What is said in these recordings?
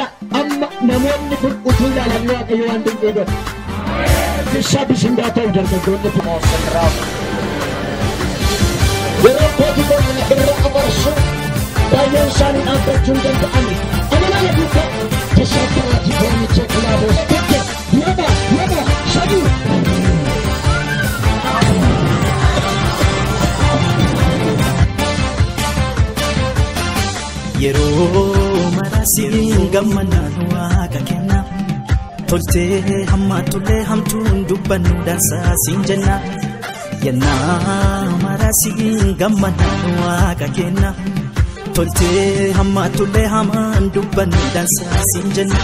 Amma namoonni kun utuu ilaalanii Waaqayyo waan dinqii godhe. Bishaa ta'u dargaggoonni kun. Yeroo kootii koo kana irra afarsu baay'een isaanii dhaabbachuu hin danda'ani. Amanaa duukaa tasaafaraati foonicha kilaaboos tokko lama lama sadii. Yeroo maraasiin gammadaan waaqa kenna. Toltee hammaatullee hamtuun dubbannu dansaa siin jenna. Yennaa maraasiin gammadaan waaqa kenna. Toltee hammaatullee hamaan dubbannu dansaa siin jenna.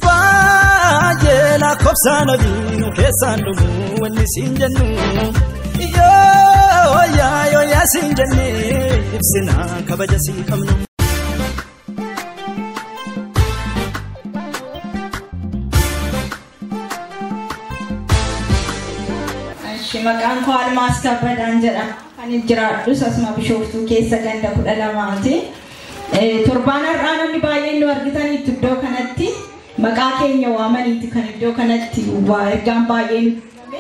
Baay'ee lakkoofsaan abiinu keessaan dhumuu wanni siin jennu. Yoo yaa yoo yaa siin jennee ibsinaa kabaja sii qabnu. Maqaan koo Almaas Kabbadaan jedhama. Kan jiraadhus asuma Bishooftuu keessa ganda 12ti. Torbaan har'aa namni baay'een nu argitaniitu iddoo kanatti maqaa keenya waamaniiti kan iddoo kanatti ergaan baay'een nutti.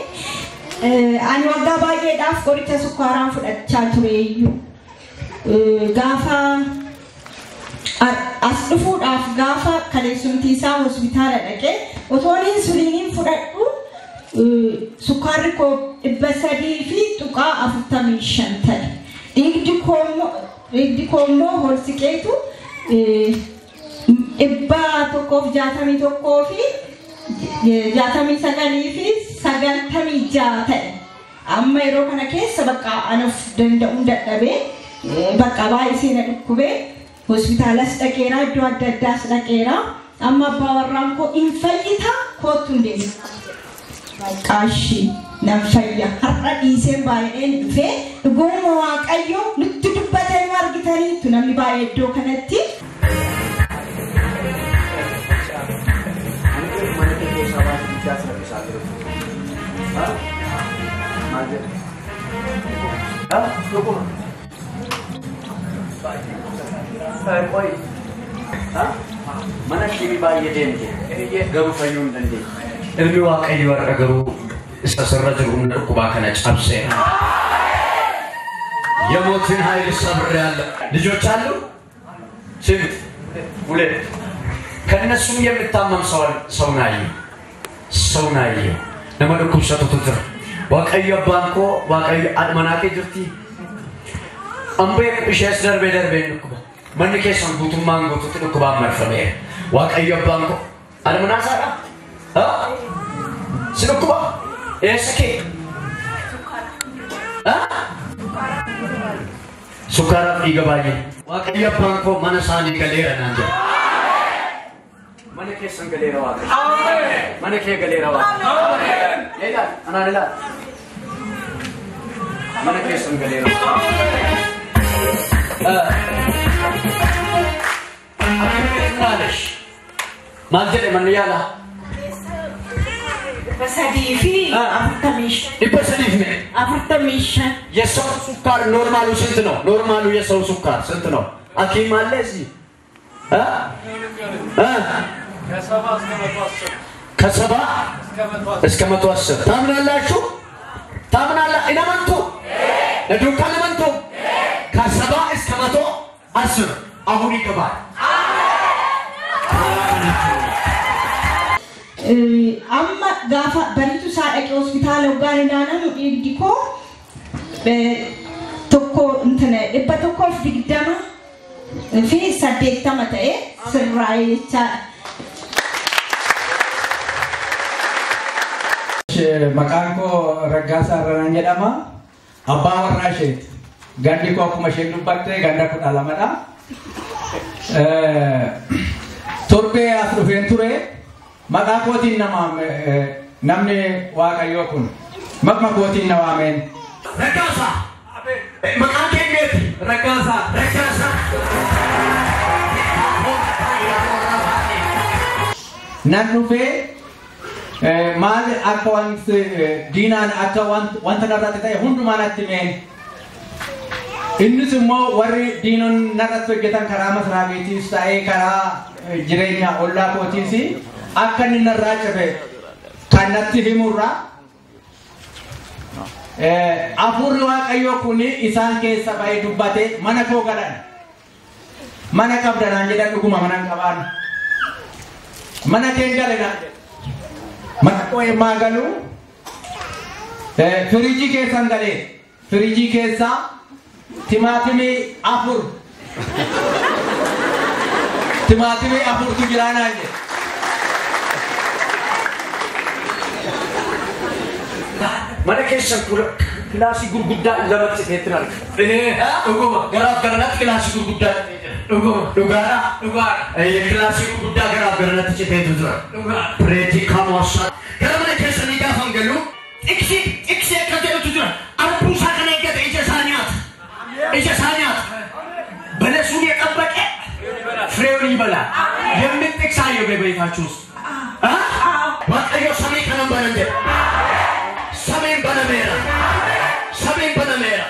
Ani waggaa baay'eedhaaf qoricha sukkaaraan fudhachaa tureeyyuu. Gaafa as dhufuudhaaf gaafa kaleessumtii isaa hospitaala dhaqee otoon insuliiniin fudhadhu sukkaarri koo 300.45 ta'e. Dhiigdi koo immoo ol siqeetu 161 fi 69 fi 96 ta'e. Amma yeroo kana keessa bakka an of danda'uun dadhabee bakka baay'isee na dhukkubee hospitaalas dhaqeera iddoo adda addaas dhaqeera. Amma abbaa warraan koo hin fayyita kootu hin deemu. Qaashi nan fayya har'a dhiiseen baay'een dhufee dhuguma Waaqayyo nutti dubbatee nu argitaniitu namni baay'ee iddoo kanatti. Mana shirii baay'ee deemte garuu fayyuu hin dandeenye. Ilmi Waaqayyo har'a garuu isa sirra jiru humna dhukkubaa kana cabseera. የሞትን ኃይል ሰብሬያለሁ። ልጆች አሉ? ስንት? ሁለት። ከእነሱም የምታመም ሰውን አየሁ። ሰውን አየሁ። Nama dhukkubsatutu jira. Waaqayyo abbaan koo Waaqayyo haadha manaa kee jirti. Ambee ishees darbee darbee dhukkuba. Manni keessan guutummaan guutuutti dhukkubaan marfameera. Waaqayyo abbaan koo haadha manaa isaadha? Si dhukkuba? Eessa kee? Sukkaaraaf dhiiga baay'ee. Waaqayyo abbaan koo mana isaanii galeera naan jedha. Mana keessan galeera Waaqayyo. Mana kee galeera Waaqayyo. Ilaali, anaan ilaali. Mana keessan galeera. Akkamitti maal jedhe manni yaalaa? 345. 300 45. የሰው ሱካር ኖርማሉ ስንት ነው? ኖርማሉ የሰው ሱካር ስንት ነው? ሐኪም አለ እዚህ? ከ70 እስከ 110 ታምናላችሁ? ታምናላ ኢነመንቱ ለዱካ ለመንቱ ከ70 እስከ 110 አሁን ይገባል። Amma gaafa bariitu isaa dhaqee hospitaala hoggaan ilaalamu dhiigdi koo tokko 120 fi 80 ta'e sirraa'ee jechaadha. Maqaan koo Raggaasaa Irranaan jedhama. Abbaa warraa isheeti. Gandi koo akkuma isheen dubbatte ganda 12dha. Torbee as dhufeen ture. Maqaa kootiin namni Waaqayyoo kun maqaa kootiin na waameen. Raggaasaa! Maqaan keenyeeti. Raggaasaa! Raggaasaa! Nan dhufee maal akka wanti diinaan akka wanta narratti ta'e hundumaa natti himeen. Innis immoo warri diinonni narratti hojjetan karaa masaraa beetiis ta'ee karaa jireenya ollaa kootiis akka inni narraa cabe kan natti himurraa Hafuurri Waaqayyoo kun isaan keessa ba'ee dubbate mana koo galan. Mana qabda naan jedhan dhuguma mana hin qabaan. Mana kee gale naan jedhan. Mana koo yemmaa galu firiijii keessan galee firiijii keessaa timaatimii 4 timaatimii 4tu jira naan jedhe. Mana keessan kilaasii gurguddaa lamatti citeetti arga. Dhuguma garaaf garanatti kilaasii gurguddaa citee jira. Dhuguma dhugaadha. Dhugaadha. Kilaasii gurguddaa garaaf garanatti citeetu jira. Dhugaadha. Pireetii kamoossaa. Gara mana keessanii gaafa galu xiqsii xiqsii akka jedhutu jira. Arbuu isaa kana eeggate ija isaa nyaata. Ija isaa nyaata. በለሱን የጠበቀ ፍሬውን ይበላል የሚል ጥቅስ አየሁ በቤታችሁ ውስጥ። Waaqayyo samii kanan banan jedhe. Samiin banameera. Samiin banameera.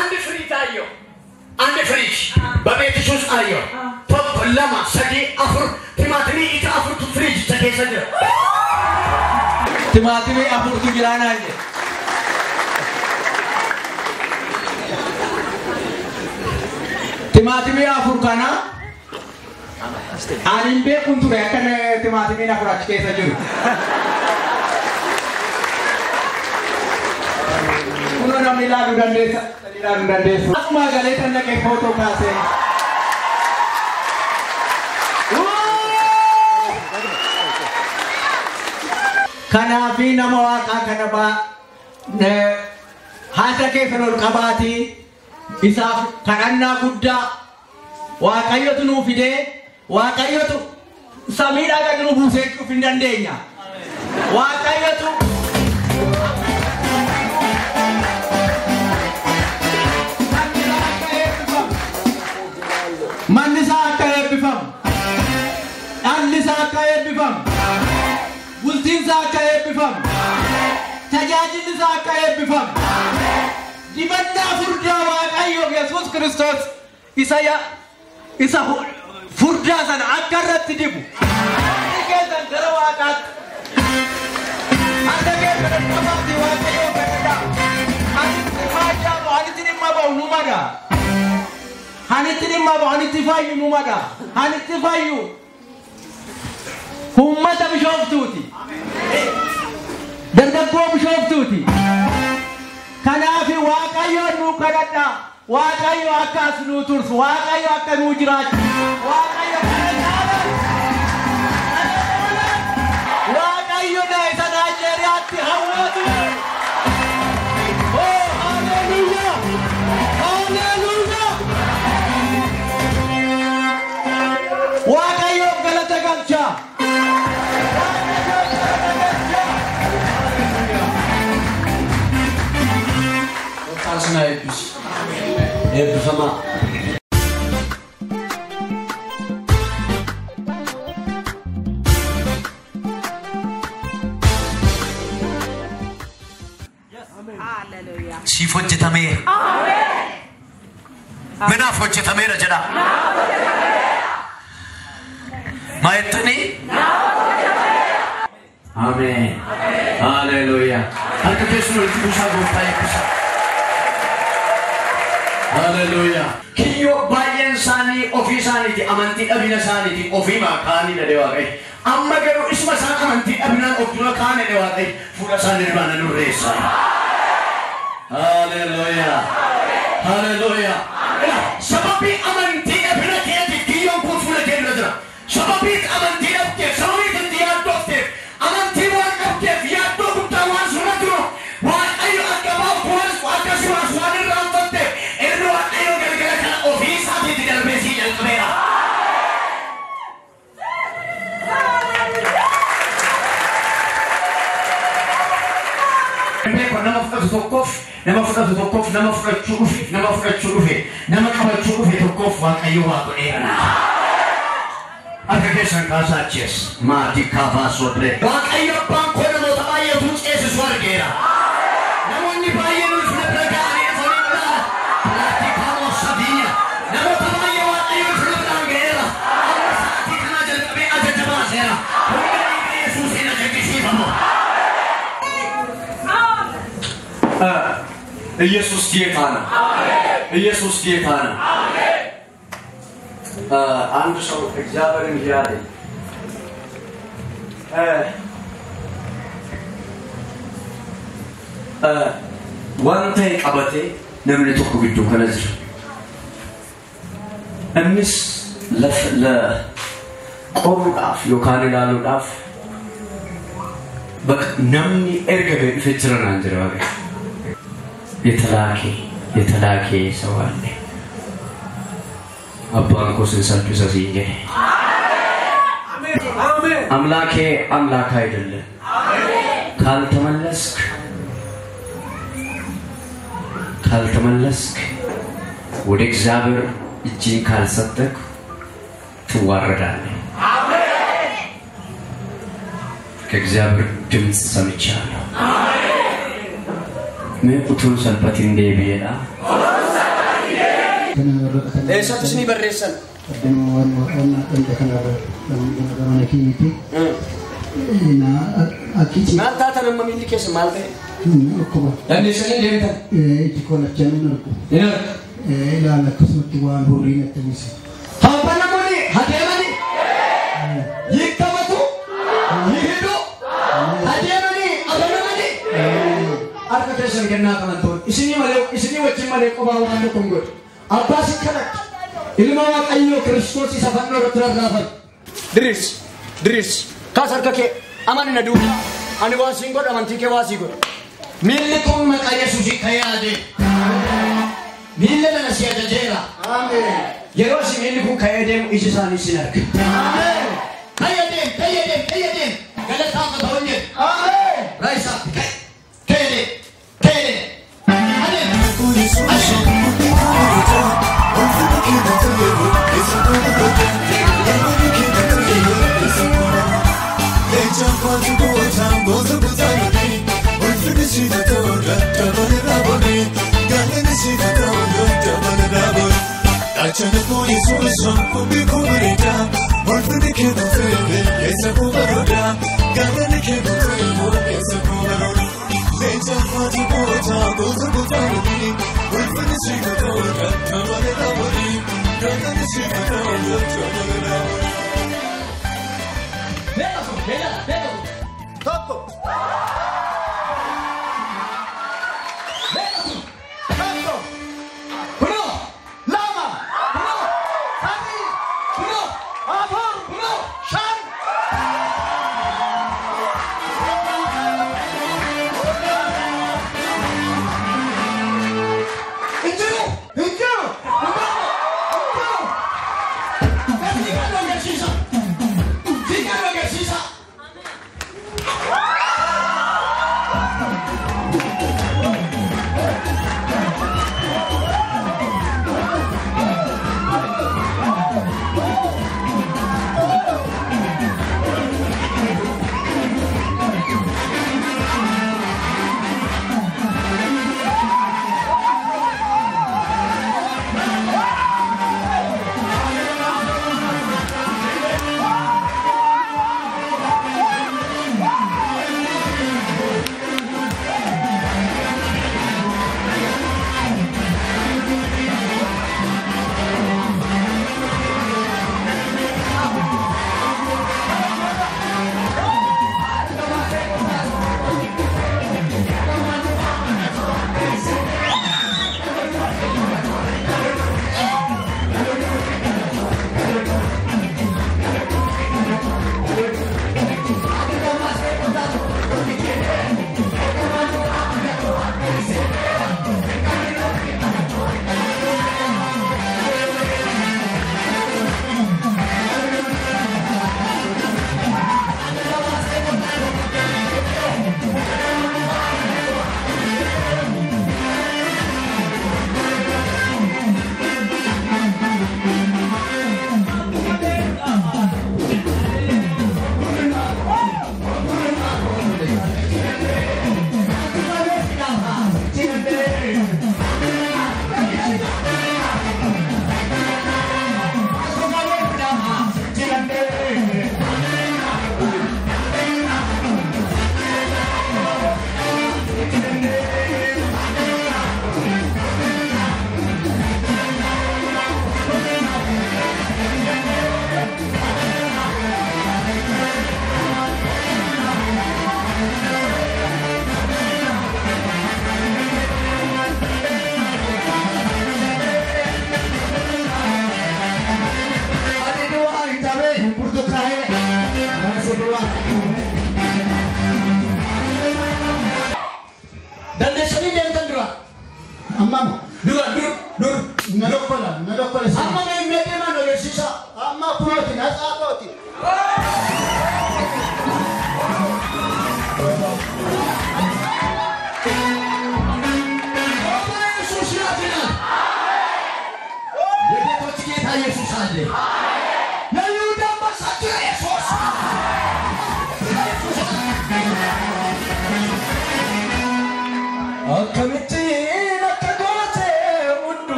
አንድ ፍሪጅ አየሁ። አንድ ፍሪጅ በቤትሽ ውስጥ አየሁ። Tokko lama sadii afur timaatimii ija afurtu firiijicha keessa jira. Timaatimii 4tu jira naan jedhe. Timaatimii 4 kana ani hin beekun ture akka timaatimiin 4 achi keessa jiru. Kunoo namni ilaaluu dandeessa. Ilaaluu dandeessu. Akkuma galee tan dhaqee footoo kaasee. Kanaafi nama waaqaa kana haadha keessan ol qabaatii isaaf kadhannaa guddaa Waaqayyotu nuu fidee Waaqayyotu samiidhaa gadi nu buusee jechuuf hin dandeenya. Waaqayyotu manni isaa akka eebbifamu, dhalli isaa akka eebbifamu, bultiin isaa akka eebbifamu, tajaajilli isaa akka eebbifamu, dibannaa furdaa Waaqayyo Yesuus Kiristoos isa furdaa sana akka irratti dibu. Harki keessan gara Waaqaatti. Harka keessan ol qabaatii Waaqayyoon kadhadhaa. Anitti fayyaamu, anitti dhimma ba'u nu mada. Anitti dhimma ba'u, anitti fayyu nu mada. Anitti fayyu. Uummata bishooftuuti. Dargaggoo bishooftuuti. Kanaaf Waaqayyoon nu kadhadhaa. Waaqayyo akka as nuu tursu, Waaqayyo akka nuu jiraachisu, Waaqayyo kana caalaa Waaqayyo na isa Naayijeeriyaatti hawwatu. Oh, hallelujah! Hallelujah! Waaqayyoof galata galchaa. Waaqayyoof galata galchaa. Gooftaan isin haa eebbisu. Eebbifamaa. Siif hojjetameera. Minaaf hojjetameera jedha. Maa jettanii? Ameen. Haleluuyaa. Harka keessan walitti buusaa gooftaa eebbisaa. Haleluuyaa. Kiyyoo baay'een isaanii ofii isaaniiti amantii dhabina isaaniiti ofii kaanii dhadhe Waaqayyo. Amma garuu isuma isaan amantii dhabinaan of dura kaane dhadhe Waaqayyo fuula isaanii irraa nan hurreessa. Haleluuyaa. Haleluuyaa. Sababii amantii dhabina keetiif kiyyoon kun fuula kee dura jira. Sababii amantii dhabdeef, sababii itti yaaddofteef, amantii waan dhabdeef yaaddoo guddaa waan sirra jiru Waaqayyo akka baaf waan akka si baas waan irraanfatteef inni Waaqayyo galgala kana ofii isaatiitti darbee sii jalqabeera. Nama fudhatu tokkoof, nama fudhatu tokkoof, nama fudhachuu dhufe, nama fudhachuu dhufe, nama qabachuu dhufe tokkoof Waaqayyo waa godheera. Harka keessan kaasaa achiis maatii kaafaa soodree. Waaqayyo abbaan koo namoota baay'eetu ceesisu argeera. Namoonni baay'een ulfina bira ga'anii dhufanii ilaala. ኢየሱስ ጌታ ነው። ኢየሱስ ጌታ ነው። አንድ ሰው እግዚአብሔርን እያለ wanta qabatee namni tokko gidduu kana jira. Innis qoruudhaaf yookaan ilaaluudhaaf bakka namni erga ga'e dhufee jira naan jira waaqayyo. የተላከ ሰው አለ። አባን እኮ ስንሰልፍ siin jedhe. አምላኬ አምላክ አይደለም። ካልተመለስክ ወደ እግዚአብሔር እጅን ካልሰጠክ ትዋረዳለህ። ከእግዚአብሔር ድምፅ ሰምቻለሁ። ምን ሰልፈቲን deebi'eedha. Eessatti isinii barreessan? Maal taatan amma miilli keessa maal ta'e? Dandeessanii deemtan? Iji koo lachanuu hin argu. Hin argu. Ilaala akkasumatti waan hurrii natti uwwisa. Habanamoni hadeemani yikkabatu yihidu hadeemani abanamani harka keessan kennaa qabantoon isinii malee isinii wajjin malee qophaa waan tokko hin godhu. Abbaa si kadhadha. Ilma Waaqayyoo Kiristoos isa fannoo irratti rarraafame. Diriirsi diriirsi kaas harka kee amani na duukaa ani waa siin godhu amantii kee waa sii godhu. Miilli kun maqaa Yesuusiin ka'ee adeema. Miilla nana si ajajeera. Yeroo si miilli kun ka'ee deemu iji isaanii sin arga. Ka'ee deem ka'ee deem ka'ee deem galataa akka ta'u hin jedhu. Raayisaa ka'e ka'ee deem ka'ee deem adeem adeem. Tokko. Tokko. Kunoo lama. Kunoo sadii. Kunoo afur. Kunoo shan. Injiru! Injiru! Injiru! Injiru!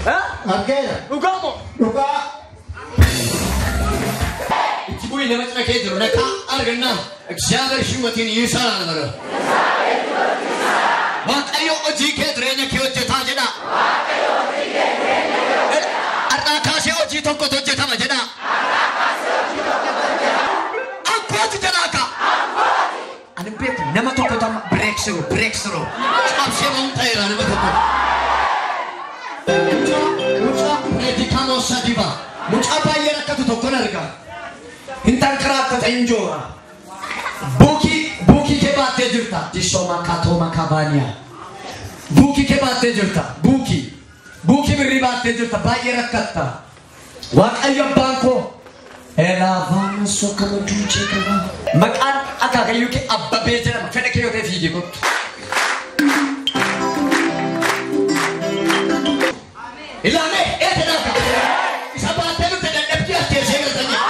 Argeera. Dhugaa moo? Dhugaa. Itti bu'ii nama cina kee jiru ነካ አድርግና እግዚአብሔር ሕይወቴን ይሰራል በለው። Waaqayyo hojii kee jireenya kee hojjetaa jedha. Har'aa kaasee hojii tokkotu hojjetama jedha. Abbooti jedhaa ka. Ani hin beeku nama tokkotu amma breakthrough cabsee ba'uun ta'eera nama tokko. Mucaa Reedikamoo Sadiba mucaa baay'ee rakkatu tokkon arga. Hin tankaraattata hin joora. Buukii kee baattee jirta. Dishooma kaatooma kabaaniyaa. Buukii kee baattee jirta. Buukii birrii baattee jirta. Baay'ee rakkatta. Waaqayyo abbaan koo. Elaafaan sokkama duuchee qaba. Maqaan akaakayyuu kee Abbabee jedhama. Fedha kee yoo ta'e fiigee kottu. Ilaalee eessa dhaaka? Isa baattee dhufte dadhabbii as teessee galtanii.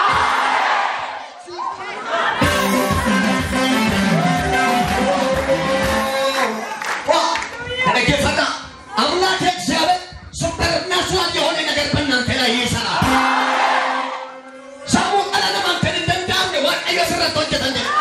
ተደገፈና አምላክ እግዚአብሔር ሱፐርናቹራል የሆነ ነገር በእናንተ ላይ ይሰራል። ሰሙ ቀለለማን ከን እንደንዳምne Waaqayyo sirratti hojjetan jedhe.